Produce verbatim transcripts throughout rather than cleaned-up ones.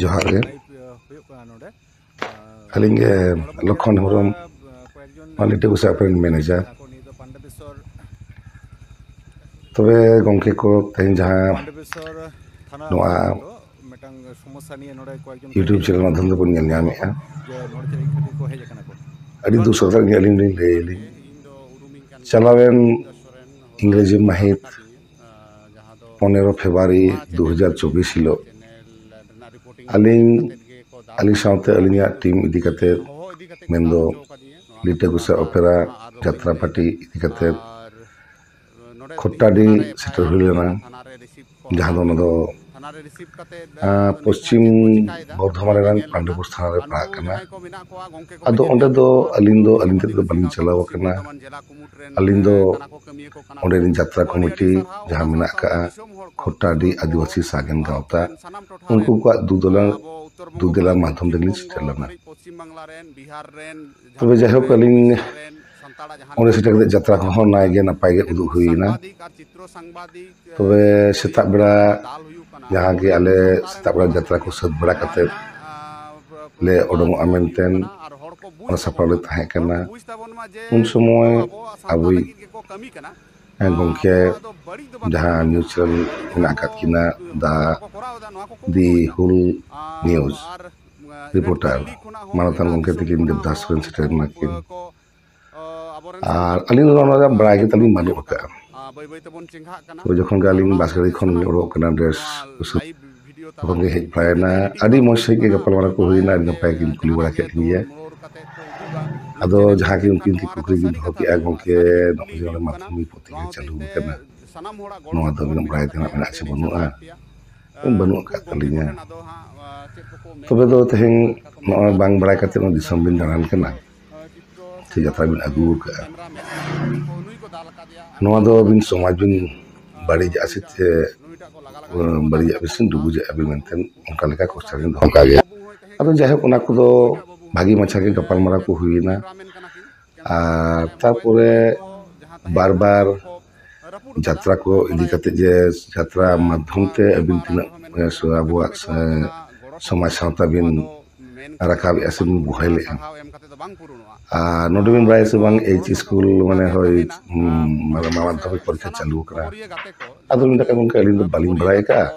ᱡᱚᱦᱟᱨ ᱜᱮ᱾ ᱟᱹᱞᱤᱧ ᱜᱮ ᱞᱚᱠᱷᱚᱱ ᱦᱮᱢᱵᱨᱚᱢ, ᱱᱚᱣᱟ ᱞᱤᱴᱟᱹ ᱜᱚᱸᱥᱟᱭ ᱚᱯᱮᱨᱟ ᱨᱮᱱ ᱢᱮᱱᱮᱡᱟᱨ᱾ ᱛᱚᱵᱮ ᱜᱚᱢᱠᱮ ᱠᱚ, ᱛᱮᱦᱮᱧ ᱡᱟᱦᱟᱸ ᱱᱚᱣᱟ YouTube ᱪᱮᱱᱮᱞ ᱢᱟᱫᱽᱫᱷᱚᱢ ᱛᱮᱵᱚᱱ ᱧᱮᱞ ᱧᱟᱢᱮᱫᱼᱟ, ᱟᱹᱰᱤ ᱫᱩᱠ ᱥᱟᱛᱞᱟᱜ ᱜᱮ ᱟᱹᱞᱤᱧ ᱞᱤᱧ ᱞᱟᱹᱭ ᱟᱹᱞᱤᱧ᱾ ᱪᱟᱞᱟᱣᱮᱱ ᱤᱝᱨᱮᱡᱤ ᱢᱟᱹᱦᱤᱛ ᱯᱚᱱᱮᱨᱚ ᱯᱷᱮᱵᱽᱨᱩᱣᱟᱨᱤ ᱫᱩ ᱦᱟᱡᱟᱨ ᱪᱚᱵᱵᱤᱥ ᱦᱤᱞᱳᱜ ᱟᱹᱞᱤᱧ, ᱟᱹᱞᱤᱧ ᱥᱟᱶᱛᱮ ᱟᱹᱞᱤᱧᱟᱜ ᱴᱤᱢ ᱤᱫᱤ ᱠᱟᱛᱮ, ᱢᱮᱱᱫᱚ ᱞᱤᱴᱟᱹ ᱜᱚᱸᱥᱟᱭ ᱚᱯᱮᱨᱟ ᱡᱟᱛᱨᱟ ᱯᱟᱨᱴᱤ ᱤᱫᱤ ᱠᱟᱛᱮ ᱠᱷᱚᱴᱴᱟᱰᱤ ᱥᱮᱴᱮᱨ ᱦᱩᱭ ᱞᱮᱱᱟ, ᱡᱟᱦᱟᱸ ᱫᱚ ᱚᱱᱟ ᱫᱚ, ᱟᱸ, ᱯᱚᱥᱪᱤᱢ ᱵᱚᱨᱫᱷᱚᱢᱟᱱ ᱨᱮᱱᱟᱜ ᱯᱟᱱᱰᱩᱯᱩᱨ ᱛᱷᱟᱱᱟ ᱨᱮ ᱯᱟᱲᱟᱜ ᱠᱟᱱᱟ᱾ ᱟᱫᱚ ᱚᱸᱰᱮ ᱫᱚ ᱟᱹᱞᱤᱧ ᱫᱚ, ᱟᱹᱞᱤᱧ ᱛᱮᱫ ᱫᱚ ᱵᱟᱹᱞᱤᱧ ᱪᱟᱞᱟᱣ ᱟᱠᱟᱱᱟ᱾ ᱟᱹᱞᱤᱧ ᱫᱚ ᱚᱸᱰᱮ ᱨᱤᱱ ᱡᱟᱛᱨᱟ ᱠᱚᱢᱤᱴᱤ ᱡᱟᱦᱟᱸ ᱢᱮᱱᱟᱜ ᱟᱠᱟᱫᱼᱟ, ᱠᱷᱚᱴᱴᱟᱰᱤ ᱟᱹᱫᱤᱵᱟᱹᱥᱤ ᱥᱟᱜᱮᱱ ᱜᱟᱶᱛᱟ, ᱩᱱᱠᱩ ᱠᱚᱣᱟᱜ ᱫᱩᱫᱮᱞᱟ, ᱫᱩᱫᱮᱞᱟ ᱢᱟᱫᱽᱫᱷᱚᱢ ᱛᱮᱞᱤᱧ ᱥᱮᱴᱮᱨ ᱞᱮᱱᱟ᱾ ᱛᱚᱵᱮ ᱡᱟᱭᱦᱳᱠ, ᱟᱹᱞᱤᱧ ᱚᱸᱰᱮ ᱥᱮᱴᱮᱨ ᱠᱟᱛᱮ ᱡᱟᱛᱨᱟ ᱠᱚᱦᱚᱸ ᱱᱟᱭ ᱜᱮ ᱱᱟᱯᱟᱭ ᱜᱮ ᱩᱫᱩᱜ ᱦᱩᱭᱮᱱᱟ᱾ ᱛᱚᱵᱮ ᱥᱮᱛᱟᱜ ᱵᱮᱲᱟ ᱡᱟᱦᱟᱸ ᱜᱮ ᱟᱞᱮ ᱥᱮᱛᱟᱜ ᱵᱮᱲᱟ ᱡᱟᱛᱨᱟ ᱠᱚ ᱥᱟᱹᱛ ᱵᱟᱲᱟ ᱠᱟᱛᱮ ᱞᱮ ᱚᱰᱚᱝᱚᱜᱼᱟ ᱢᱮᱱᱛᱮ ᱚᱱᱟ ᱥᱟᱯᱲᱟᱣ ᱞᱮ ᱛᱟᱦᱮᱸ ᱠᱟᱱᱟ᱾ ᱩᱱ ᱥᱚᱢᱚᱭ ᱟᱵᱚᱭᱤᱡ ᱦᱮᱸ, ᱜᱚᱢᱠᱮ, ᱡᱟᱦᱟᱸ ᱱᱤᱭᱩᱡᱽ ᱪᱮᱱᱮᱞ ᱢᱮᱱᱟᱜ ᱟᱠᱟᱫ ᱠᱤᱱᱟ, ᱫᱟ ᱫᱤ ᱦᱩᱞ ᱱᱤᱭᱩᱡᱽ ᱨᱤᱯᱳᱨᱴᱟᱨ, ᱢᱟᱱᱚᱛᱟᱱ ᱜᱚᱢᱠᱮ ᱛᱟᱹᱠᱤᱱ ᱫᱮᱵᱽᱫᱟᱥ ᱥᱚᱨᱮᱱ ᱥᱮᱴᱮᱨ ᱮᱱᱟ ᱠᱤᱱ᱾ ᱟᱨ ᱟᱹᱞᱤᱧ ᱫᱚ ᱱᱚᱣᱟ ᱨᱮᱭᱟᱜ ᱵᱟᱲᱟᱭ ᱜᱮ ᱛᱟᱹᱞᱤᱧ ᱵᱟᱹᱱᱩᱜ ᱟᱠᱟᱫᱼᱟ᱾ ᱛᱚ, ᱡᱚᱠᱷᱚᱱ ᱜᱮ ᱟᱹᱞᱤᱧ ᱵᱟᱥ ᱜᱟᱹᱰᱤ ᱠᱷᱚᱱ ᱞᱤᱧ ᱚᱰᱚᱠ ᱠᱟᱱᱟ, ᱰᱨᱮᱥ ᱛᱚᱠᱷᱚᱱ ᱜᱮ ᱦᱮᱡ ᱵᱟᱲᱟᱭᱮᱱᱟ᱾ ᱟᱹᱰᱤ ᱢᱚᱡᱽ ᱥᱟᱺᱦᱤᱡ ᱜᱮ ᱜᱟᱯᱟᱞᱢᱟᱨᱟᱣ ᱠᱚ ᱦᱩᱭᱮᱱᱟ, ᱟᱹᱰᱤ ᱱᱟᱯᱟᱭ ᱠᱤᱱ ᱠᱩᱞᱤ ᱵᱟᱲᱟ ᱠᱮᱫ ᱞᱤᱧ ᱜᱮᱭᱟ᱾ ᱟᱫᱚ ᱡᱟᱦᱟᱸ ᱜᱮ ᱩᱱᱠᱤᱱ ᱠᱤᱱ ᱠᱩᱠᱞᱤ ᱠᱤᱱ ᱫᱚᱦᱚ ᱠᱮᱜᱼᱟ, "ᱜᱚᱢᱠᱮ, ᱱᱚᱜᱼᱚᱭ ᱡᱮ ᱱᱚᱰᱮ ᱢᱟᱫᱽᱫᱷᱚᱢᱤᱠ ᱯᱩᱛᱷᱤ ᱜᱮ ᱪᱟᱹᱞᱩ ᱟᱠᱟᱱᱟ, ᱱᱚᱣᱟ ᱫᱚ ᱟᱹᱵᱤᱱᱟᱜ ᱵᱟᱲᱟᱭ ᱛᱮᱱᱟᱜ ᱢᱮᱱᱟᱜᱼᱟ ᱪᱮ ᱵᱟᱹᱱᱩᱜᱼᱟ?" ᱵᱟᱹᱱᱩᱜ ᱟᱠᱟᱫ ᱛᱟᱹᱞᱤᱧᱟ᱾ ᱛᱚᱵᱮ ᱫᱚ ᱛᱮᱦᱮᱧ ᱱᱚᱜᱼᱚᱭ ᱵᱟᱝ ᱵᱟᱲᱟᱭ ᱠᱟᱛᱮ ᱱᱚᱣᱟ ᱫᱤᱥᱚᱢ ᱵᱤᱱ ᱫᱟᱬᱟᱱ ᱠᱟᱱᱟ, ᱥᱮ ᱡᱟᱛᱨᱟ ᱵᱤᱱ ᱟᱹᱜᱩ ᱟᱠᱟᱫᱼᱟ, ᱱᱚᱣᱟ ᱫᱚ ᱟᱹᱵᱤᱱ ᱥᱚᱢᱟᱡᱽ ᱵᱤᱱ ᱵᱟᱹᱲᱤᱡᱟᱜᱼᱟ ᱥᱮ ᱪᱮᱫ, ᱵᱟᱹᱲᱤᱡᱟᱜ ᱵᱤᱱ ᱥᱮ ᱰᱩᱵᱩᱡᱟᱜᱼᱟ ᱵᱤᱱ ᱢᱮᱱᱛᱮ ᱚᱱᱠᱟ ᱞᱮᱠᱟ ᱠᱚᱥᱪᱟᱱ ᱞᱤᱧ ᱫᱚᱦᱚ ᱠᱟᱜ ᱜᱮᱭᱟ᱾ ᱟᱫᱚ ᱡᱟᱭᱦᱳᱠ, ᱚᱱᱟ ᱠᱚᱫᱚ ᱵᱷᱟᱹᱜᱤ ᱢᱟᱪᱷᱟ ᱜᱮ ᱜᱟᱯᱟᱞᱢᱟᱨᱟᱣ ᱠᱚ ᱦᱩᱭᱮᱱᱟ᱾ ᱟᱨ ᱛᱟᱨᱯᱚᱨᱮ ᱵᱟᱨ ᱵᱟᱨ ᱡᱟᱛᱨᱟ ᱠᱚ ᱤᱫᱤ ᱠᱟᱛᱮ ᱡᱮ ᱡᱟᱛᱨᱟ ᱢᱟᱫᱽᱫᱷᱚᱢ ᱛᱮ ᱟᱹᱵᱤᱱ ᱛᱤᱱᱟᱹᱜ, ᱮ, ᱥᱚ-, ᱟᱵᱚᱣᱟᱜ, ᱮ, ᱥᱚᱢᱟᱡᱽ ᱥᱟᱶᱛᱟ ᱵᱤᱱ ᱨᱟᱠᱟᱵᱮᱜᱼᱟ ᱥᱮ ᱵᱤᱱ ᱵᱚᱦᱮᱞᱮᱜᱼᱟ᱾ ᱟᱨ ᱱᱚᱰᱮ ᱵᱤᱱ ᱵᱟᱲᱟᱭᱟ ᱥᱮ ᱵᱟᱝ, ᱮᱭᱤᱪ ᱥᱠᱩᱞ ᱢᱟᱱᱮ ᱦᱳᱭ, ᱩᱢ, ᱢᱟᱱᱮ ᱢᱟᱫᱽᱫᱷᱚᱢᱤᱠ ᱯᱚᱨᱤᱠᱠᱷᱟ ᱪᱟᱹᱞᱩ ᱟᱠᱟᱱᱟ᱾ ᱟᱫᱚ ᱢᱮᱱ ᱫᱟᱠᱚ, "ᱜᱚᱢᱠᱮ, ᱟᱹᱞᱤᱧ ᱫᱚ ᱵᱟᱹᱞᱤᱧ ᱵᱟᱲᱟᱭ ᱟᱠᱟᱫᱼᱟ,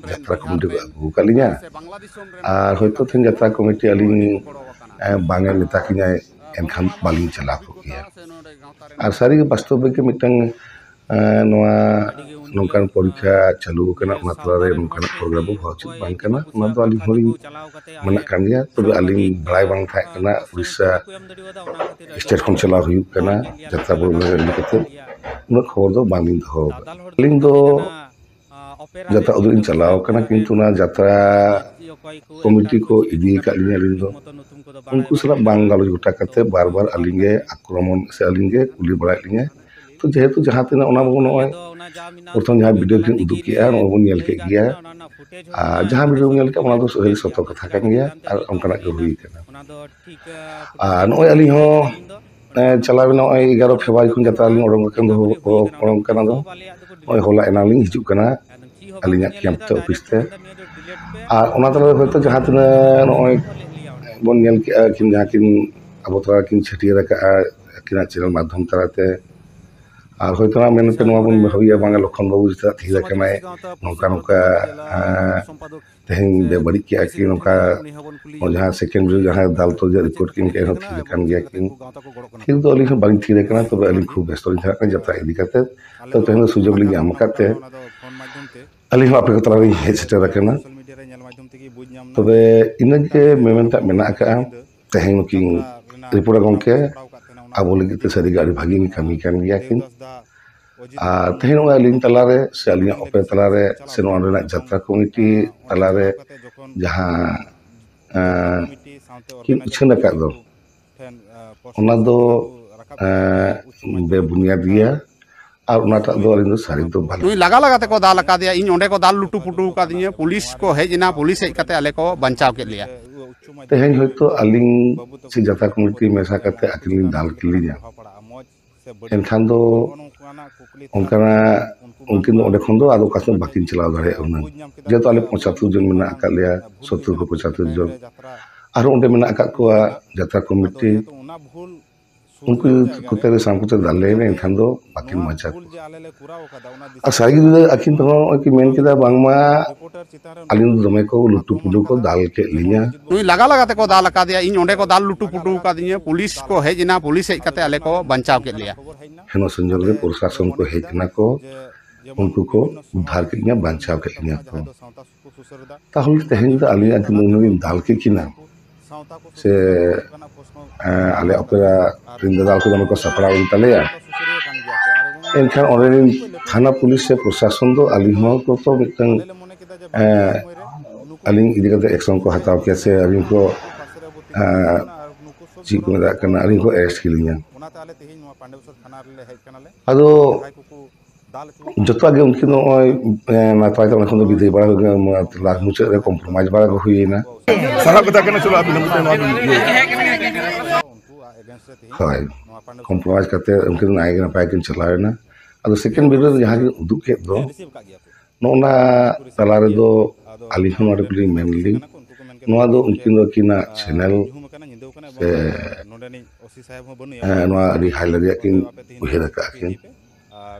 ᱡᱟᱛᱨᱟ ᱠᱚᱢᱤᱴᱤ ᱠᱚ ᱟᱹᱜᱩ ᱟᱠᱟᱫ ᱞᱤᱧᱟ, ᱟᱨ ᱦᱚᱭᱛᱳ ᱛᱮᱦᱮᱧ ᱡᱟᱛᱨᱟ ᱠᱚᱢᱤᱴᱤ ᱟᱹᱞᱤᱧ, ᱮ, ᱵᱟᱝ ᱮ ᱢᱮᱛᱟ ᱠᱤᱧᱟᱭ, ᱮᱱᱠᱷᱟᱱ ᱵᱟᱹᱞᱤᱧ ᱪᱟᱞᱟᱣ ᱠᱚᱜ ᱜᱮᱭᱟ᱾" ᱟᱨ ᱥᱟᱹᱨᱤᱜᱮ ᱵᱟᱥᱛᱚᱵ ᱨᱮᱜᱮ ᱢᱤᱫᱴᱟᱝ, ᱮ, ᱱᱚᱣᱟ ᱱᱚᱝᱠᱟᱱ ᱯᱚᱨᱤᱠᱠᱷᱟ ᱪᱟᱹᱞᱩ ᱟᱠᱟᱱᱟ, ᱚᱱᱟ ᱛᱟᱞᱟᱨᱮ ᱱᱚᱝᱠᱟᱱᱟᱜ ᱯᱨᱳᱜᱨᱟᱢ ᱫᱚ ᱦᱚᱦᱚ ᱩᱪᱤᱛ ᱵᱟᱝ ᱠᱟᱱᱟ᱾ ᱚᱱᱟ ᱫᱚ ᱟᱹᱞᱤᱧ ᱦᱚᱸᱞᱤᱧ ᱢᱮᱱᱟᱜ ᱠᱟᱱ ᱜᱮᱭᱟ, ᱛᱚᱵᱮ ᱟᱹᱞᱤᱧ ᱵᱟᱲᱟᱭ ᱵᱟᱝ ᱛᱟᱦᱮᱸ ᱠᱟᱱᱟ ᱩᱲᱤᱥᱥᱟ ᱥᱴᱮᱴ ᱠᱷᱚᱱ ᱪᱟᱞᱟᱣ ᱦᱩᱭᱩᱜ ᱠᱟᱱᱟ ᱡᱟᱛᱨᱟ ᱯᱨᱳᱜᱨᱟᱢ ᱤᱫᱤ ᱠᱟᱛᱮ, ᱩᱱᱟᱹᱜ ᱠᱷᱚᱵᱚᱨ ᱫᱚ ᱵᱟᱝᱞᱤᱧ ᱫᱚᱦᱚ ᱟᱠᱟᱫᱟ᱾ ᱟᱹᱞᱤᱧ ᱫᱚ ᱡᱟᱛᱨᱟ ᱩᱫᱩᱜ ᱤᱧ ᱪᱟᱞᱟᱣ ᱟᱠᱟᱱᱟ, ᱠᱤᱱᱛᱩ ᱚᱱᱟ ᱡᱟᱛᱨᱟ ᱠᱚᱢᱤᱴᱤ ᱠᱚ ᱤᱫᱤ ᱟᱠᱟᱫ ᱞᱤᱧᱟ᱾ ᱟᱹᱞᱤᱧ ᱫᱚ ᱩᱱᱠᱩ ᱥᱟᱞᱟᱜ ᱵᱟᱝ ᱜᱟᱞᱚᱪ ᱜᱚᱴᱟ ᱠᱟᱛᱮ ᱵᱟᱨ ᱵᱟᱨ ᱟᱹᱞᱤᱧ ᱜᱮ ᱟᱠᱨᱚᱢᱚᱱ ᱥᱮ ᱟᱹᱞᱤᱧ ᱜᱮ ᱠᱩᱞᱤ ᱵᱟᱲᱟᱭᱮᱫ ᱞᱤᱧᱟᱹ᱾ ᱛᱚ ᱡᱮᱦᱮᱛᱩ ᱡᱟᱦᱟᱸ ᱛᱤᱱᱟᱹᱜ ᱚᱱᱟ ᱢᱟᱵᱚᱱ ᱱᱚᱜᱼᱚᱭ ᱯᱨᱚᱛᱷᱚᱢ ᱡᱟᱦᱟᱸ ᱵᱷᱤᱰᱤᱭᱳ ᱠᱤᱱ ᱩᱫᱩᱜ ᱠᱮᱜᱼᱟ, ᱱᱚᱜᱼᱚᱭ ᱵᱚᱱ ᱧᱮᱞ ᱠᱮᱫ ᱜᱮᱭᱟ, ᱟᱨ ᱡᱟᱦᱟᱸ ᱵᱷᱤᱰᱤᱭᱳ ᱵᱚᱱ ᱧᱮᱞ ᱠᱮᱜᱼᱟ, ᱚᱱᱟ ᱫᱚ ᱥᱟᱹᱨᱤ ᱥᱚᱛᱚ ᱠᱟᱛᱷᱟ ᱠᱟᱱ ᱜᱮᱭᱟ, ᱟᱨ ᱚᱱᱠᱟᱱᱟᱜ ᱜᱮ ᱦᱩᱭ ᱠᱟᱱᱟ᱾ ᱟᱨ ᱱᱚᱜᱼᱚᱭ ᱟᱹᱞᱤᱧ ᱦᱚᱸ, ᱮ, ᱪᱟᱞᱟᱣ ᱮᱱᱟ ᱱᱚᱜᱼᱚᱭ ᱮᱜᱟᱨᱚ ᱯᱷᱮᱵᱽᱨᱩᱣᱟᱨᱤ ᱠᱷᱚᱱ ᱡᱟᱛᱨᱟ ᱞᱤᱧ ᱚᱰᱚᱝ ᱟᱠᱟᱱ ᱫᱚ, ᱚᱰᱚᱝ ᱠᱟᱱᱟ ᱫᱚ, ᱱᱚᱜᱼᱚᱭ ᱦᱚᱞᱟ ᱮᱱᱟᱝ ᱞᱤᱧ ᱦᱤᱡᱩᱜ ᱠᱟᱱᱟ ᱟᱹᱞᱤᱧᱟᱜ ᱠᱮᱢᱯ ᱛᱮ, ᱚᱯᱷᱤᱥ ᱛᱮ᱾ ᱟᱨ ᱚᱱᱟ ᱛᱟᱞᱟᱨᱮ ᱦᱚᱭᱛᱳ ᱡᱟᱦᱟᱸ ᱛᱤᱱᱟᱹᱜ ᱱᱚᱜᱼᱚᱭ ᱵᱚᱱ ᱧᱮᱞ ᱠᱮᱜᱼᱟ, ᱠᱤᱱ ᱡᱟᱦᱟᱸ ᱠᱤᱱ ᱟᱵᱚ ᱛᱟᱞᱟ ᱠᱤᱱ ᱪᱷᱟᱹᱴᱭᱟᱹᱨ ᱟᱠᱟᱜᱼᱟ ᱟᱹᱠᱤᱱᱟᱜ ᱪᱮᱱᱮᱞ ᱢᱟᱫᱽᱫᱷᱚᱢ ᱛᱟᱞᱟᱛᱮ, ᱟᱨ ᱦᱚᱭᱛᱳ ᱱᱚᱣᱟ ᱢᱮᱱᱛᱮ ᱱᱚᱣᱟ ᱵᱚᱱ ᱵᱷᱟᱹᱵᱤᱭᱟ, ᱵᱟᱝᱟ ᱞᱚᱠᱷᱚᱱ ᱵᱟᱹᱵᱩ ᱪᱮᱫᱟᱜ ᱛᱷᱤᱨ ᱟᱠᱟᱱᱟᱭ, ᱱᱚᱝᱠᱟ ᱱᱚᱝᱠᱟ, ᱮᱸ, ᱛᱮᱦᱮᱧ ᱵᱮ ᱵᱟᱹᱲᱤᱡ ᱠᱮᱜᱼᱟ ᱠᱤ, ᱱᱚᱝᱠᱟ ᱡᱟᱦᱟᱸ ᱥᱮᱠᱮᱱᱰ ᱨᱮ ᱡᱟᱦᱟᱸᱭ ᱫᱟᱞ ᱛᱚᱞ ᱨᱮᱭᱟᱜ ᱨᱤᱯᱳᱨᱴ ᱠᱤᱱ ᱮᱢ ᱠᱮᱜᱼᱟ, ᱮᱱᱦᱚᱸ ᱛᱷᱤᱨ ᱟᱠᱟᱱ ᱜᱮᱭᱟ ᱠᱤᱱ᱾ ᱛᱷᱤᱨ ᱫᱚ ᱟᱹᱞᱤᱧ ᱦᱚᱸ ᱵᱟᱹᱞᱤᱧ ᱛᱷᱤᱨ ᱟᱠᱟᱱᱟ, ᱛᱚᱵᱮ ᱟᱹᱞᱤᱧ ᱠᱷᱩᱵ ᱵᱮᱥᱛᱚ ᱞᱤᱧ ᱛᱟᱦᱮᱸ ᱠᱟᱱᱟ ᱡᱟᱛᱨᱟ ᱤᱫᱤ ᱠᱟᱛᱮ᱾ ᱛᱚ ᱛᱮᱦᱮᱧ ᱫᱚ ᱥᱩᱡᱳᱜᱽ ᱞᱤᱧ ᱧᱟᱢ ᱟᱠᱟᱫ ᱛᱮ ᱟᱹᱞᱤᱧ ᱦᱚᱸ ᱟᱯᱮ ᱠᱚ ᱛᱟᱞᱟ ᱞᱤᱧ ᱦᱮᱡ ᱥᱮᱴᱮᱨ ᱟᱠᱟᱱᱟ᱾ ᱛᱚᱵᱮ ᱤᱱᱟᱹᱜᱮ ᱢᱮᱢᱮᱱ ᱠᱟᱜ ᱢᱮᱱᱟᱜ ᱟᱠᱟᱫᱼᱟ᱾ ᱛᱮᱦᱮᱧ ᱱᱩᱠᱤᱱ ᱨᱤᱯᱳᱨᱴᱟᱨ ᱜᱚᱢᱠᱮ ᱟᱵᱚ ᱞᱟᱹᱜᱤᱫ ᱛᱮ ᱥᱟᱹᱨᱤᱜᱮ ᱟᱹᱰᱤ ᱵᱷᱟᱹᱜᱤ ᱠᱤᱱ ᱠᱟᱹᱢᱤ ᱠᱟᱱ ᱜᱮᱭᱟ ᱠᱤᱱ᱾ ᱟᱨ ᱛᱮᱦᱮᱧ ᱱᱚᱜᱼᱚᱭ ᱟᱹᱞᱤᱧ ᱛᱟᱞᱟᱨᱮ ᱥᱮ ᱟᱹᱞᱤᱧᱟᱜ ᱚᱯᱮ ᱛᱟᱞᱟᱨᱮ ᱥᱮ ᱱᱚᱣᱟ ᱨᱮᱱᱟᱜ ᱡᱟᱛᱨᱟ ᱠᱚᱢᱤᱴᱤ ᱛᱟᱞᱟᱨᱮ ᱡᱟᱦᱟᱸ, ᱮᱸ, ᱠᱤᱱ ᱩᱪᱷᱟᱹᱱ ᱟᱠᱟᱫ ᱫᱚ, ᱚᱱᱟ ᱫᱚ, ᱮᱸ, ᱵᱮᱵᱩᱱᱤᱭᱟᱫ ᱜᱮᱭᱟ᱾ ᱟᱨ ᱚᱱᱟᱴᱟᱜ ᱫᱚ ᱟᱹᱞᱤᱧ ᱫᱚ ᱥᱟᱹᱨᱤ ᱫᱚ ᱵᱟᱹᱞᱤᱧ ᱱᱩᱭ ᱞᱟᱜᱟ ᱞᱟᱜᱟ ᱛᱮᱠᱚ ᱫᱟᱞ ᱟᱠᱟᱫᱮᱭᱟ, ᱤᱧ ᱚᱸᱰᱮ ᱠᱚ ᱫᱟᱞ ᱞᱩᱴᱩ ᱯᱩᱴᱩ ᱟᱠᱟᱫᱤᱧᱟ, ᱯᱩᱞᱤᱥ ᱠᱚ ᱦᱮᱡ ᱮᱱᱟ, ᱯᱩᱞᱤᱥ ᱦᱮᱡ ᱠᱟᱛᱮ ᱟᱞᱮ ᱠᱚ ᱵᱟᱧᱪᱟᱣ ᱠᱮᱫ ᱞᱮᱭᱟ᱾ ᱛᱮᱦᱮᱧ ᱦᱚᱭᱛᱳ ᱟᱹᱞᱤᱧ ᱥᱮ ᱡᱟᱛᱨᱟ ᱠᱚᱢᱤᱴᱤ ᱢᱮᱥᱟ ᱠᱟᱛᱮ ᱟᱹᱠᱤᱱ ᱞᱤᱧ ᱫᱟᱞ ᱠᱮᱫ ᱞᱤᱧᱟ, ᱮᱱᱠᱷᱟᱱ ᱫᱚ ᱚᱱᱠᱟᱱᱟᱜ ᱩᱱᱠᱤᱱ ᱫᱚ ᱚᱸᱰᱮ ᱠᱷᱚᱱ ᱫᱚ ᱟᱫᱚ ᱚᱠᱟ ᱥᱮᱫ ᱵᱟᱹᱠᱤᱱ ᱪᱟᱞᱟᱣ ᱫᱟᱲᱮᱭᱟᱜᱼᱟ ᱦᱩᱱᱟᱹᱝ᱾ ᱡᱮᱦᱮᱛᱩ ᱟᱞᱮ ᱯᱚᱸᱪᱟᱛᱛᱳᱨ ᱡᱚᱱ ᱢᱮᱱᱟᱜ ᱟᱠᱟᱫ ᱞᱮᱭᱟ, ᱥᱚᱛᱛᱚᱨ ᱠᱚ ᱯᱚᱸᱪᱟᱛᱛᱳᱨ ᱡᱚᱱ᱾ ᱟᱨᱦᱚᱸ ᱚᱸᱰᱮ ᱢᱮᱱᱟᱜ ᱟᱠᱟᱫ ᱠᱚᱣᱟ ᱡᱟᱛᱨᱟ ᱠᱚᱢᱤᱴᱤ, ᱩᱱᱠᱩ ᱠᱚᱛᱮ ᱥᱟᱶ ᱠᱚᱛᱮ ᱫᱟᱞ ᱞᱮᱱ ᱮᱱᱠᱷᱟᱱ ᱫᱚ ᱵᱟᱹᱠᱤᱱ ᱵᱟᱧᱪᱟᱣ ᱠᱚᱜᱼᱟ᱾ ᱟᱨ ᱥᱟᱹᱨᱤ ᱜᱮ ᱟᱹᱠᱤᱱ ᱛᱮᱦᱚᱸ ᱱᱚᱜᱼᱚᱭ ᱠᱤᱱ ᱢᱮᱱ ᱠᱮᱫᱟ ᱵᱟᱝᱢᱟ ᱟᱹᱞᱤᱧ ᱫᱚ ᱫᱚᱢᱮ ᱠᱚ ᱞᱩᱴᱩ ᱯᱩᱴᱩ ᱠᱚ ᱫᱟᱞ ᱠᱮᱫ ᱞᱤᱧᱟ᱾ ᱱᱩᱭ ᱞᱟᱜᱟ ᱞᱟᱜᱟ ᱛᱮᱠᱚ ᱫᱟᱞ ᱟᱠᱟᱫᱮᱭᱟ, ᱤᱧ ᱚᱸᱰᱮ ᱠᱚ ᱫᱟᱞ ᱞᱩᱴᱩ ᱯᱩᱴᱩ ᱟᱠᱟᱫᱤᱧᱟ, ᱯᱩᱞᱤᱥ ᱠᱚ ᱦᱮᱡ ᱮᱱᱟ, ᱯᱩᱞᱤᱥ ᱦᱮᱡ ᱠᱟᱛᱮ ᱟᱞᱮ ᱠᱚ ᱵᱟᱧᱪᱟᱣ ᱠᱮᱫ ᱞᱮᱭᱟ᱾ ᱦᱮᱱᱚ ᱥᱚᱧᱡᱚᱭ ᱨᱮ ᱯᱨᱚᱥᱟᱥᱚᱱ ᱠᱚ ᱦᱮᱡ ᱮᱱᱟ ᱠᱚ, ᱩᱱᱠᱩ ᱠᱚ ᱩᱫᱽᱫᱷᱟᱨ ᱠᱮᱫ ᱞᱤᱧᱟ, ᱵᱟᱧᱪᱟᱣ ᱠᱮᱫ ᱞᱤᱧᱟ ᱠᱚ᱾ ᱛᱟᱦᱚᱞᱮ ᱛᱮᱦᱮᱧ ᱫᱚ ᱟᱹᱞᱤᱧ ᱟᱹᱠᱤᱱ ᱩᱱᱤ ᱞᱤᱧ ᱫᱟᱞ ᱠᱮᱫ ᱠᱤᱱᱟ, ᱥᱮ, ᱮᱸ, ᱟᱞᱮ ᱚᱯᱮᱨᱟ ᱨᱮᱱ ᱫᱟᱫᱟ ᱠᱚ ᱫᱚᱢᱮ ᱠᱚ ᱥᱟᱯᱲᱟᱣ ᱮᱱ ᱛᱟᱞᱮᱭᱟ᱾ ᱮᱱᱠᱷᱟᱱ ᱚᱸᱰᱮ ᱨᱮᱱ ᱛᱷᱟᱱᱟ ᱯᱩᱞᱤᱥ ᱥᱮ ᱯᱨᱚᱥᱟᱥᱚᱱ ᱫᱚ ᱟᱹᱞᱤᱧ ᱦᱚᱸ ᱠᱚ ᱛᱚ ᱢᱤᱫᱴᱟᱝ, ᱮᱸ, ᱟᱹᱞᱤᱧ ᱤᱫᱤ ᱠᱟᱛᱮ ᱮᱠᱥᱚᱱ ᱠᱚ ᱦᱟᱛᱟᱣ ᱠᱮᱭᱟ ᱥᱮ ᱟᱹᱞᱤᱧ ᱠᱚ, ᱮᱸ, ᱪᱮᱫ ᱠᱚ ᱢᱮᱛᱟᱜ ᱠᱟᱱᱟ, ᱟᱹᱞᱤᱧ ᱠᱚ ᱮᱨᱮᱥᱴ ᱠᱮᱞᱤᱧᱟ᱾ ᱟᱫᱚ ᱡᱚᱛᱚᱣᱟᱜ ᱜᱮ ᱩᱱᱠᱤᱱ ᱫᱚ ᱱᱚᱜᱼᱚᱭ, ᱮᱸ, ᱱᱟᱯᱟᱭ ᱛᱮ ᱚᱸᱰᱮ ᱠᱷᱚᱱ ᱫᱚ ᱵᱤᱫᱟᱹᱭ ᱵᱟᱲᱟ ᱦᱩᱭ ᱠᱟᱱᱟ, ᱞᱟᱥ ᱢᱩᱪᱟᱹᱫ ᱨᱮ ᱠᱚᱢᱯᱨᱳᱢᱟᱭᱤᱡᱽ ᱵᱟᱲᱟ ᱠᱚ ᱦᱩᱭᱮᱱᱟ᱾ ᱥᱟᱨᱦᱟᱣ ᱠᱟᱛᱷᱟ ᱠᱟᱱᱟ, ᱪᱚᱞᱚ ᱟᱹᱵᱤᱱ ᱦᱚᱸ ᱢᱤᱫᱴᱮᱱ ᱱᱚᱣᱟ ᱵᱤᱱ ᱤᱭᱟᱹ᱾ ᱦᱳᱭ, ᱠᱚᱢᱯᱨᱳᱢᱟᱭᱤᱡᱽ ᱠᱟᱛᱮ ᱩᱱᱠᱤᱱ ᱱᱟᱭ ᱜᱮ ᱱᱟᱯᱟᱭ ᱠᱤᱱ ᱪᱟᱞᱟᱣ ᱮᱱᱟ᱾ ᱟᱫᱚ ᱥᱮᱠᱮᱱᱰ ᱵᱷᱤᱰᱤᱭᱳ ᱨᱮ ᱡᱟᱦᱟᱸ ᱠᱤᱱ ᱩᱫᱩᱜ ᱠᱮᱫ ᱫᱚ, ᱱᱚᱜᱼᱚ ᱱᱟ ᱛᱟᱞᱟ ᱨᱮᱫᱚ ᱟᱹᱞᱤᱧ ᱦᱚᱸ ᱱᱚᱰᱮ ᱠᱚᱞᱤᱧ ᱢᱮᱱ ᱞᱤᱧ, ᱱᱚᱣᱟ ᱫᱚ ᱩᱱᱠᱤᱱ ᱫᱚ ᱟᱹᱠᱤᱱᱟᱜ ᱪᱮᱱᱮᱞ ᱥᱮ, ᱦᱮᱸ, ᱱᱚᱣᱟ ᱟᱹᱰᱤ ᱦᱟᱭ ᱞᱮᱵᱮᱞ ᱨᱮᱭᱟᱜ ᱠᱤᱱ ᱩᱭᱦᱟᱹᱨ ᱟᱠᱟᱫᱼᱟ ᱠᱤᱱ᱾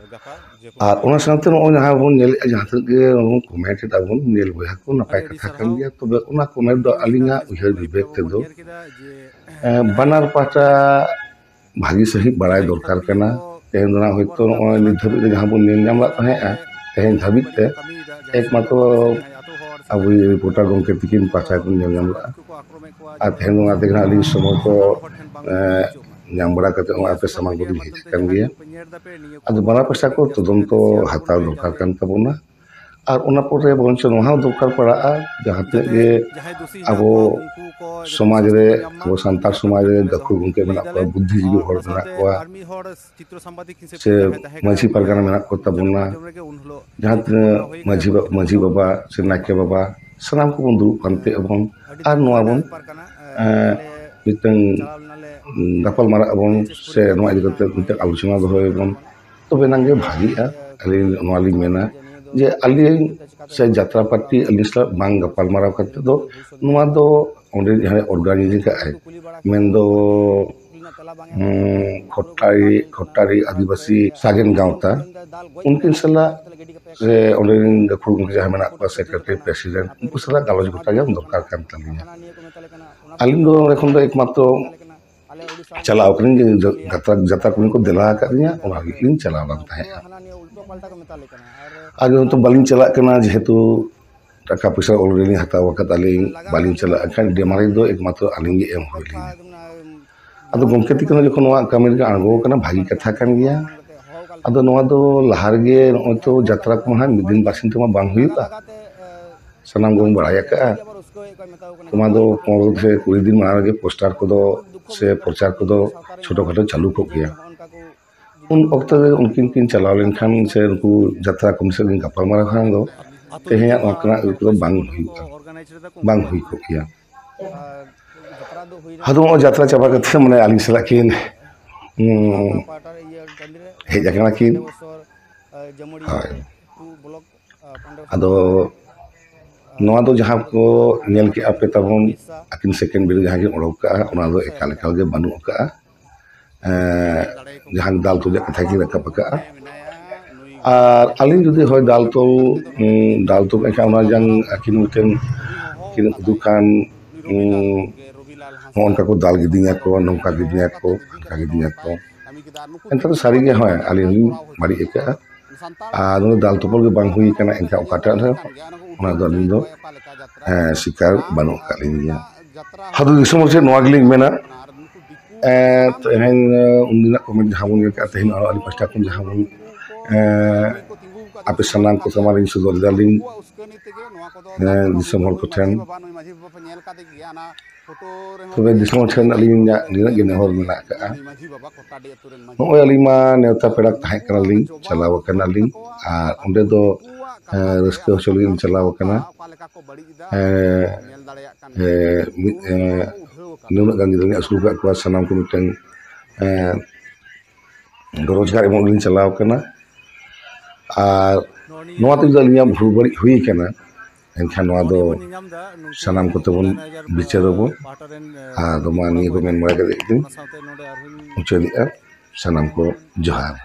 ᱟᱨ ᱚᱱᱟ ᱥᱟᱶᱛᱮ ᱱᱚᱜᱼᱚᱭ ᱡᱟᱦᱟᱸ ᱵᱚᱱ ᱧᱮᱞᱮᱫᱼᱟ, ᱡᱟᱦᱟᱸ ᱛᱤᱱᱟᱹᱜ ᱜᱮ ᱵᱚᱱ ᱠᱚᱢᱮᱱᱴ ᱮᱫᱟ ᱵᱚᱱ, ᱧᱮᱞ ᱵᱚᱭᱦᱟ ᱠᱚ ᱱᱟᱯᱟᱭ ᱠᱟᱛᱷᱟ ᱠᱟᱱ ᱜᱮᱭᱟ, ᱛᱚᱵᱮ ᱚᱱᱟ ᱠᱚᱢᱮᱱᱴ ᱫᱚ ᱟᱹᱞᱤᱧᱟᱜ ᱩᱭᱦᱟᱹᱨ ᱵᱤᱵᱮᱠ ᱛᱮᱫᱚ, ᱮᱸ, ᱵᱟᱱᱟᱨ ᱯᱟᱦᱴᱟ ᱵᱷᱟᱹᱜᱤ ᱥᱟᱺᱦᱤᱡ ᱵᱟᱲᱟᱭ ᱫᱚᱨᱠᱟᱨ ᱠᱟᱱᱟ᱾ ᱛᱮᱦᱮᱧ ᱫᱚ ᱱᱟᱜ ᱦᱚᱭᱛᱳ ᱱᱚᱜᱼᱚᱭ ᱱᱤᱛ ᱫᱷᱟᱹᱵᱤᱡ ᱛᱮ ᱡᱟᱦᱟᱸ ᱵᱚᱱ ᱧᱮᱞ ᱧᱟᱢ ᱞᱮᱫ ᱛᱟᱦᱮᱸᱫᱼᱟ, ᱛᱮᱦᱮᱧ ᱫᱷᱟᱹᱵᱤᱡ ᱛᱮ ᱮᱠᱢᱟᱛᱨᱚ ᱟᱵᱚ ᱨᱤᱯᱳᱨᱴᱟᱨ ᱜᱚᱢᱠᱮ ᱛᱤᱠᱤᱱ ᱯᱟᱦᱴᱟ ᱵᱚᱱ ᱧᱮᱞ ᱧᱟᱢ ᱞᱮᱫᱼᱟ᱾ ᱟᱨ ᱛᱮᱦᱮᱧ ᱫᱚ ᱚᱱᱟ ᱛᱮᱜᱮ ᱱᱟᱜ ᱟᱹᱞᱤᱧ ᱥᱚᱢᱚᱭ ᱠᱚ, ᱮᱸ, ᱧᱟᱢ ᱵᱟᱲᱟ ᱠᱟᱛᱮ ᱱᱚᱜᱼᱚᱭ ᱟᱯᱮ ᱥᱟᱢᱟᱝ ᱠᱚᱞᱤᱧ ᱦᱮᱡ ᱟᱠᱟᱱ ᱜᱮᱭᱟ᱾ ᱟᱫᱚ ᱵᱟᱱᱟᱨ ᱯᱟᱦᱴᱟ ᱠᱚ ᱛᱚᱫᱚᱱᱛᱚ ᱦᱟᱛᱟᱣ ᱫᱚᱨᱠᱟᱨ ᱠᱟᱱ ᱛᱟᱵᱚᱱᱟ᱾ ᱟᱨ ᱚᱱᱟ ᱯᱚᱨᱮ ᱵᱚᱨᱚᱝ ᱪᱚ ᱱᱚᱣᱟ ᱦᱚᱸ ᱫᱚᱨᱠᱟᱨ ᱯᱟᱲᱟᱜᱼᱟ, ᱡᱟᱦᱟᱸ ᱛᱤᱱᱟᱹᱜ ᱜᱮ ᱟᱵᱚ ᱥᱚᱢᱟᱡᱽ ᱨᱮ, ᱟᱵᱚ ᱥᱟᱱᱛᱟᱲ ᱥᱚᱢᱟᱡᱽ ᱨᱮ ᱜᱟᱹᱠᱷᱩᱲ ᱜᱚᱢᱠᱮ ᱢᱮᱱᱟᱜ ᱠᱚᱣᱟ, ᱵᱩᱫᱽᱫᱷᱤᱡᱤᱵᱤ ᱦᱚᱲ ᱢᱮᱱᱟᱜ ᱠᱚᱣᱟ, ᱥᱮ ᱢᱟᱹᱡᱷᱤ ᱯᱟᱨᱜᱟᱱᱟ ᱢᱮᱱᱟᱜ ᱠᱚ ᱛᱟᱵᱚᱱᱟ, ᱡᱟᱦᱟᱸ ᱛᱤᱱᱟᱹᱜ ᱢᱟᱹᱡᱷᱤ ᱵᱟ-, ᱢᱟᱹᱡᱷᱤ ᱵᱟᱵᱟ ᱥᱮ ᱱᱟᱭᱠᱮ ᱵᱟᱵᱟ, ᱥᱟᱱᱟᱢ ᱠᱚᱵᱚᱱ ᱫᱩᱲᱩᱵ ᱯᱟᱱᱛᱮᱜ ᱟᱵᱚᱱ ᱟᱨ ᱱᱚᱣᱟ ᱵᱚᱱ, ᱮᱸ, ᱢᱤᱫᱴᱟᱝ ᱜᱟᱯᱟᱞ ᱢᱟᱨᱟᱜ ᱟᱵᱚᱱ ᱥᱮ ᱱᱚᱣᱟ ᱤᱫᱤ ᱠᱟᱛᱮ ᱢᱤᱫᱴᱟᱝ ᱟᱞᱳᱪᱚᱱᱟ ᱫᱚᱦᱚᱭᱟᱵᱚᱱ᱾ ᱛᱚᱵᱮ ᱮᱱᱟᱝ ᱜᱮ ᱵᱷᱟᱜᱤᱜᱼᱟ᱾ ᱟᱹᱞᱤᱧ ᱱᱚᱣᱟ ᱞᱤᱧ ᱢᱮᱱᱟ ᱡᱮ ᱟᱹᱞᱤᱧ ᱥᱮ ᱡᱟᱛᱨᱟ ᱯᱟᱨᱴᱤ ᱟᱹᱞᱤᱧ ᱥᱟᱞᱟᱜ ᱵᱟᱝ ᱜᱟᱯᱟᱞᱢᱟᱨᱟᱣ ᱠᱟᱛᱮ ᱫᱚ ᱱᱚᱣᱟ ᱫᱚ ᱚᱸᱰᱮ ᱡᱟᱦᱟᱸᱭ ᱚᱨᱜᱟᱱᱟᱭᱤᱡᱤᱝ ᱠᱟᱜᱼᱟᱭ, ᱢᱮᱱᱫᱚ, ᱦᱩᱸ, ᱠᱷᱚᱴᱴᱟᱨᱤ, ᱠᱷᱚᱴᱴᱟᱨᱤ ᱟᱹᱫᱤᱵᱟᱹᱥᱤ ᱥᱟᱜᱮᱱ ᱜᱟᱶᱛᱟ, ᱩᱱᱠᱤᱱ ᱥᱟᱞᱟᱜ ᱥᱮ ᱚᱸᱰᱮ ᱨᱮᱱ ᱜᱟᱹᱠᱷᱩᱲ ᱜᱚᱢᱠᱮ ᱡᱟᱦᱟᱸᱭ ᱢᱮᱱᱟᱜ ᱠᱚᱣᱟ, ᱥᱮᱠᱨᱮᱴᱟᱨᱤ, ᱯᱨᱮᱥᱤᱰᱮᱱᱴ, ᱩᱱᱠᱩ ᱥᱟᱞᱟᱜ ᱜᱟᱞᱚᱪ ᱜᱚᱴᱟ ᱜᱮ ᱫᱚᱨᱠᱟᱨ ᱠᱟᱱ ᱛᱟᱹᱞᱤᱧᱟ᱾ ᱟᱹᱞᱤᱧ ᱫᱚ ᱚᱸᱰᱮ ᱠᱷᱚᱱ ᱫᱚ ᱮᱠᱢᱟᱛᱨᱚ ᱪᱟᱞᱟᱣ ᱠᱟᱹᱱᱟᱹᱧ, ᱡᱟᱛᱨᱟ, ᱡᱟᱛᱨᱟ ᱠᱚ ᱠᱚ ᱫᱮᱞᱟ ᱟᱠᱟᱫ ᱞᱤᱧᱟ, ᱚᱱᱟ ᱞᱟᱹᱜᱤᱫ ᱞᱤᱧ ᱪᱟᱞᱟᱣ ᱞᱮᱱ ᱛᱟᱦᱮᱸᱫᱼᱟ᱾ ᱟᱨ ᱱᱤᱛᱚᱜ ᱵᱟᱹᱞᱤᱧ ᱪᱟᱞᱟᱜ ᱠᱟᱱᱟ, ᱡᱮᱦᱮᱛᱩ ᱴᱟᱠᱟ ᱯᱚᱭᱥᱟ already ᱞᱤᱧ ᱦᱟᱛᱟᱣ ᱟᱠᱟᱫ ᱟᱹᱞᱤᱧ, ᱵᱟᱹᱞᱤᱧ ᱪᱟᱞᱟᱜ ᱠᱷᱟᱱ ᱰᱮᱢᱟᱨᱮ ᱫᱚ ᱮᱠᱢᱟᱛᱨᱚ ᱟᱹᱞᱤᱧ ᱜᱮ ᱮᱢ ᱦᱩᱭ ᱞᱤᱧᱟ᱾ ᱟᱫᱚ ᱜᱚᱢᱠᱮ ᱛᱤᱠᱤᱱ ᱡᱚᱠᱷᱚᱱ ᱱᱚᱣᱟ ᱠᱟᱹᱢᱤ ᱨᱮᱠᱚ ᱟᱬᱜᱚ ᱟᱠᱟᱱᱟ, ᱵᱷᱟᱹᱜᱤ ᱠᱟᱛᱷᱟ ᱠᱟᱱ ᱜᱮᱭᱟ᱾ ᱟᱫᱚ ᱱᱚᱣᱟ ᱫᱚ ᱞᱟᱦᱟ ᱨᱮᱜᱮ ᱱᱚᱜᱼᱚᱭ ᱛᱚ ᱡᱟᱛᱨᱟ ᱠᱚᱢᱟ ᱦᱟᱸᱜ ᱢᱤᱫ ᱫᱤᱱ ᱵᱟᱨ ᱥᱤᱧ ᱛᱮᱢᱟ ᱵᱟᱝ ᱦᱩᱭᱩᱜᱼᱟ᱾ ᱥᱟᱱᱟᱢ ᱜᱮᱵᱚᱱ ᱵᱟᱲᱟᱭ ᱟᱠᱟᱫᱼᱟ᱾ ᱱᱚᱣᱟ ᱫᱚ ᱯᱚᱱᱨᱚ ᱥᱮ ᱠᱩᱲᱤ ᱫᱤᱱ ᱢᱟᱲᱟᱝ ᱨᱮᱜᱮ ᱯᱳᱥᱴᱟᱨ ᱠᱚᱫᱚ ᱥᱮ ᱯᱨᱚᱪᱟᱨ ᱠᱚᱫᱚ ᱪᱷᱳᱴᱳ ᱠᱷᱟᱴᱳ ᱪᱟᱹᱞᱩ ᱠᱚᱜ ᱜᱮᱭᱟ᱾ ᱩᱱ ᱚᱠᱛᱚ ᱨᱮ ᱩᱱᱠᱤᱱ ᱠᱤᱱ ᱪᱟᱞᱟᱣ ᱞᱮᱱᱠᱷᱟᱱ ᱥᱮ ᱩᱱᱠᱩ ᱡᱟᱛᱨᱟ ᱠᱚᱢᱤᱴᱤ ᱥᱟᱞᱟᱜ ᱠᱤᱱ ᱜᱟᱯᱟᱞᱢᱟᱨᱟᱣ ᱠᱷᱟᱱ ᱫᱚ ᱛᱮᱦᱮᱧᱟᱜ ᱱᱚᱣᱟ ᱠᱚᱨᱮᱱᱟᱜ ᱟᱹᱭᱩᱨ ᱠᱚᱫᱚ ᱵᱟᱝ ᱦᱩᱭᱩᱜᱼᱟ, ᱵᱟᱝ ᱦᱩᱭ ᱠᱚᱜ ᱜᱮᱭᱟ᱾ ᱟᱫᱚ ᱱᱚᱜᱼᱚᱭ ᱡᱟᱛᱨᱟ ᱪᱟᱵᱟ ᱠᱟᱛᱮ ᱢᱟᱱᱮ ᱟᱹᱞᱤᱧ ᱥᱟᱞᱟᱜ ᱠᱤᱱ, ᱩᱸ, ᱦᱮᱡ ᱟᱠᱟᱱᱟ ᱠᱤᱱ᱾ ᱦᱳᱭ᱾ ᱟᱫᱚ ᱱᱚᱣᱟ ᱫᱚ ᱡᱟᱦᱟᱸ ᱠᱚ ᱧᱮᱞ ᱠᱮᱜᱼᱟ ᱯᱮ ᱛᱟᱵᱚᱱ, ᱟᱹᱠᱤᱱ ᱥᱮᱠᱮᱱᱰ ᱵᱤᱨ ᱡᱟᱦᱟᱸ ᱠᱤᱱ ᱚᱰᱚᱠ ᱠᱟᱜᱼᱟ, ᱚᱱᱟ ᱫᱚ ᱮᱠᱟᱞ, ᱮᱠᱟᱞ ᱜᱮ ᱵᱟᱹᱱᱩᱜ ᱟᱠᱟᱜᱼᱟ᱾ ᱮᱸ, ᱡᱟᱦᱟᱸ ᱫᱟᱞ ᱛᱚᱞ ᱨᱮᱭᱟᱜ ᱠᱟᱛᱷᱟ ᱠᱤᱱ ᱨᱟᱠᱟᱵ ᱟᱠᱟᱜᱼᱟ᱾ ᱟᱨ ᱟᱹᱞᱤᱧ ᱡᱩᱫᱤ ᱦᱚᱭ ᱫᱟᱞ ᱛᱚᱞ, ᱩᱸ, ᱫᱟᱞ ᱛᱚᱞ ᱮᱱᱠᱷᱟᱱ ᱚᱱᱟ ᱡᱟᱝ ᱟᱹᱠᱤᱱ ᱢᱤᱫᱴᱮᱱ ᱠᱤᱱ ᱩᱫᱩᱜ ᱠᱷᱟᱱ, ᱩᱸ, ᱱᱚᱜᱼᱚ ᱱᱚᱝᱠᱟ ᱠᱚ ᱫᱟᱞ ᱠᱤᱫᱤᱧᱟ ᱠᱚ, ᱱᱚᱝᱠᱟ ᱠᱤᱫᱤᱧᱟ ᱠᱚ, ᱦᱟᱱᱠᱟ ᱠᱤᱫᱤᱧᱟ ᱠᱚ᱾ ᱮᱱᱠᱷᱟᱱ ᱫᱚ ᱥᱟᱹᱨᱤᱜᱮ ᱦᱳᱭ ᱟᱹᱞᱤᱧ ᱦᱚᱸᱞᱤᱧ ᱵᱟᱹᱲᱤᱡ ᱟᱹᱭᱠᱟᱹᱜᱼᱟ᱾ ᱟᱨ ᱱᱚᱣᱟ ᱫᱟᱞ ᱛᱚᱯᱚᱞ ᱜᱮ ᱵᱟᱝ ᱦᱩᱭ ᱠᱟᱱᱟ, ᱮᱱᱠᱷᱟᱱ ᱚᱠᱟᱴᱟᱜ ᱨᱮᱦᱚᱸ ᱚᱱᱟ ᱫᱚ ᱟᱹᱞᱤᱧ ᱫᱚ, ᱮᱸ, ᱥᱤᱠᱟᱨ ᱵᱟᱹᱱᱩᱜ ᱟᱠᱟᱫ ᱞᱤᱧ ᱜᱮᱭᱟ᱾ ᱟᱫᱚ ᱫᱤᱥᱚᱢ ᱦᱚᱲ ᱴᱷᱮᱱ ᱱᱚᱣᱟ ᱜᱮᱞᱤᱧ ᱢᱮᱱᱟ, ᱮᱸ, ᱛᱮᱦᱮᱧ, ᱮᱸ, ᱩᱱᱫᱤᱱᱟᱜ ᱠᱚᱢᱮᱱᱴ ᱡᱟᱦᱟᱸ ᱵᱚᱱ ᱧᱮᱞ ᱠᱮᱫᱼᱟ, ᱛᱮᱦᱮᱧ ᱟᱨᱚ ᱟᱹᱞᱤᱧ ᱯᱟᱥᱴᱟ ᱠᱷᱚᱱ ᱡᱟᱦᱟᱸ ᱵᱚᱱ, ᱮᱸ, ᱟᱯᱮ ᱥᱟᱱᱟᱢ ᱠᱚ ᱥᱟᱢᱟᱝ ᱨᱤᱧ ᱥᱚᱫᱚᱨ ᱮᱫᱟᱞᱤᱧ, ᱮᱸ, ᱫᱤᱥᱚᱢ ᱦᱚᱲ ᱠᱚᱴᱷᱮᱱ᱾ ᱛᱚᱵᱮ ᱫᱤᱥᱚᱢ ᱦᱚᱲ ᱴᱷᱮᱱ ᱟᱹᱞᱤᱧᱟᱜ ᱱᱤᱱᱟᱹᱜ ᱜᱮ ᱱᱮᱦᱚᱨ ᱢᱮᱱᱟᱜ ᱟᱠᱟᱫᱼᱟ᱾ ᱱᱚᱜᱼᱚᱭ ᱟᱹᱞᱤᱧ ᱢᱟ ᱱᱮᱣᱛᱟ ᱯᱮᱲᱟ ᱛᱟᱦᱮᱸ ᱠᱟᱱᱟᱞᱤᱧ, ᱪᱟᱞᱟᱣ ᱟᱠᱟᱱᱟᱞᱤᱧ, ᱟᱨ ᱚᱸᱰᱮ ᱫᱚ, ᱮᱸ, ᱨᱟᱹᱥᱠᱟᱹ ᱦᱚᱪᱚ ᱞᱟᱹᱜᱤᱫ ᱞᱤᱧ ᱪᱟᱞᱟᱣ ᱟᱠᱟᱱᱟ᱾ ᱮᱸ, ᱮᱸ, ᱢᱤᱫ, ᱮᱸ, ᱱᱩᱱᱟᱹᱜ ᱜᱟᱱ ᱜᱤᱫᱽᱨᱟᱹᱧ ᱟᱹᱥᱩᱞ ᱟᱠᱟᱫ ᱠᱚᱣᱟ, ᱥᱟᱱᱟᱢ ᱠᱚ ᱢᱤᱫᱴᱟᱝ, ᱮᱸ, ᱨᱳᱡᱽᱜᱟᱨ ᱮᱢᱚᱜ ᱞᱤᱧ ᱪᱟᱞᱟᱣ ᱠᱟᱱᱟ᱾ ᱟᱨ ᱱᱚᱣᱟ ᱛᱮ ᱡᱩᱫᱤ ᱟᱹᱞᱤᱧᱟᱜ ᱵᱷᱩᱞ ᱵᱟᱹᱲᱤᱡ ᱦᱩᱭ ᱠᱟᱱᱟ, ᱮᱱᱠᱷᱟᱱ ᱱᱚᱣᱟ ᱫᱚ ᱥᱟᱱᱟᱢ ᱠᱚᱛᱮ ᱵᱚᱱ ᱵᱤᱪᱟᱹᱨᱟᱵᱚᱱ᱾ ᱟᱫᱚ ᱢᱟ ᱱᱤᱭᱟᱹ ᱠᱚ ᱢᱮᱱ ᱵᱟᱲᱟ ᱠᱟᱛᱮ ᱜᱮ ᱢᱩᱪᱟᱹᱫᱮᱜᱼᱟ᱾ ᱥᱟᱱᱟᱢ ᱠᱚ ᱡᱚᱦᱟᱨ᱾